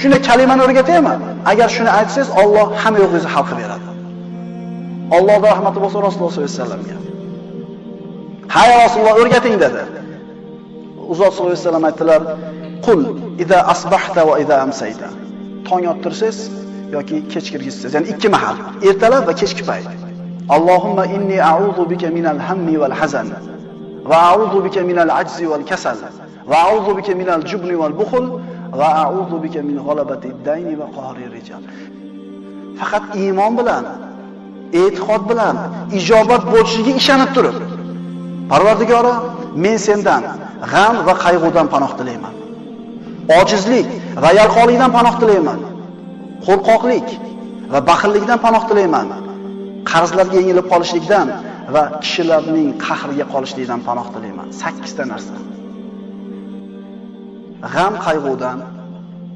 Shuni kalimani o'rgataymi? Agar shuni aytsangiz, Alloh hamma yo'g'ingizni hal qilib beradi. Allohning rahmati bo'lsin Rasululloh sollallohu alayhi vasallamga. Hay Rasululloh, o'rgating dedi. U zot sollallohu alayhi vasallam aytdilar: "Qul idza asbahta va idza amsayta." Tong ottirsangiz yoki kech kirgizsangiz, ya'ni ikki mahal, ertalab va kechki payt. Allohumma inni a'udhu bika minal hammi wal hazan va a'udhu bika minal ajzi wal kasal va a'udhu bika minal jubni wal bukhl va a'udhu bika min g'alabati ad-dayni va qahri rijal. Faqat iymon bilan, e'tiqod bilan ijobat bo'lishiga ishonib turib, Parvardigoro, men sendan g'am va qayg'udan panoh tilayman. Ojizlik va yalqonlikdan panoh tilayman. Qo'rqoqlik va baxillikdan panoh tilayman. Qarzlarga yengilib qolishlikdan va kishilarning qahriga qolishlikdan panoh tilayman. 8 ta narsa. G'am qayg'udan,